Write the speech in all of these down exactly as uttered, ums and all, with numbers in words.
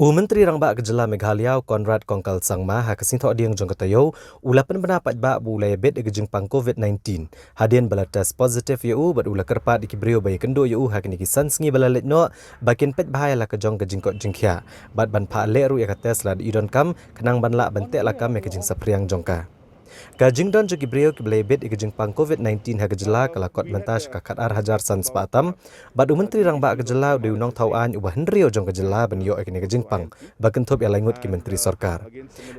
U Myntri Rangbah ka Jylla Meghalaya, u Conrad Kongkal Sangma, ha ka sngi Thohdieng jong ka taïew, u la pynbna paidbah ba u la ïabit ïa ka jingpang COVID nineteen. Hadien ba la test positive ïa u bad u la kyrpad ïa ki briew ba ïakynduh ïa u ha kine ki san sngi ba la leit noh, ba kin peit bha ïa la ka jong ka jingkoit jingkhiah. Bad ban phah leh ruh ïa ka test lada i donkam, khnang ban lah ban teh lakam ïa ka jingsaphriang jong ka. Ka jingdon jong ki briew kiba la ïabit ïa ka jingpang COVID nineteen ha ka jylla ka la kot mynta sha ka khatar hajar san spah tam, bad u Myntri Rangbah ka jylla u dei u nongthaw aiñ uba hynriew jong ka jylla ban ïoh ïa kane ka jingpang, ba kynthup ïa lai ngut ki myntri sorkar.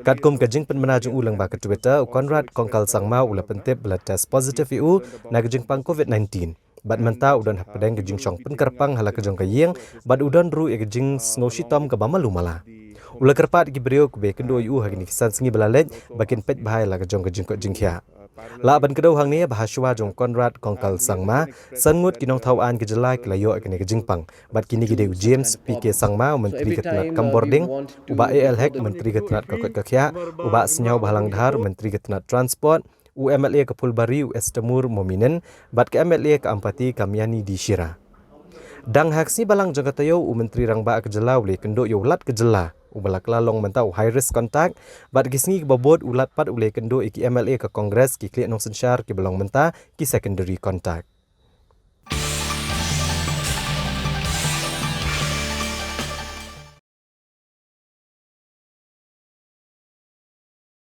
Katkum ka jingpynbna jong u lyngba ka Twitter, u Conrad Kongkal Sangma u la pyntip ba la test positive ïa u na ka jingpang COVID nineteen. Bad mynta u don hapdeng ka jingshong pynkyrpang ha la ka jong ka ïing, bad u don ruh ïa ka jingsngew shitom kaba malu mala. U la kyrpad ïa ki briew kiba ïakynduh ïa u ha kine ki san sngi ba la leit, ba kin peit bha ïa la ka jong ka jingkoit jingkhiah. Lah ban kdew hangne ba ha shuwa jong u Conrad Kongkal Sangma, san ngut ki nongthaw aiñ ka jylla ki la ïoh ïa kane ka jingpang. Bad kine ki dei u James P K Sangma, u Myntri ka tnat Kam Bording, u Bah A L Hek, u Myntri ka tnat Ka Koit Ka Khiah, u Bah Sniawbhalang Dhar, u Myntri ka tnat Transport, u M L A ka Phulbari, u Estamur Mominin, bad ka M L A ka Ampati, ka Miani D Shira. Dang ha ka sngi Balang jong ka taïew, u Myntri Rangbah ka jylla u la ïakynduh ïa u Lat ka jylla, uba la kylla long mynta u high risk contact, bad ki sngi kiba bud u Lat pat u la ïakynduh ïa ki M L A ka Congress, ki khlieh nongsynshar kiba long mynta ki secondary contact.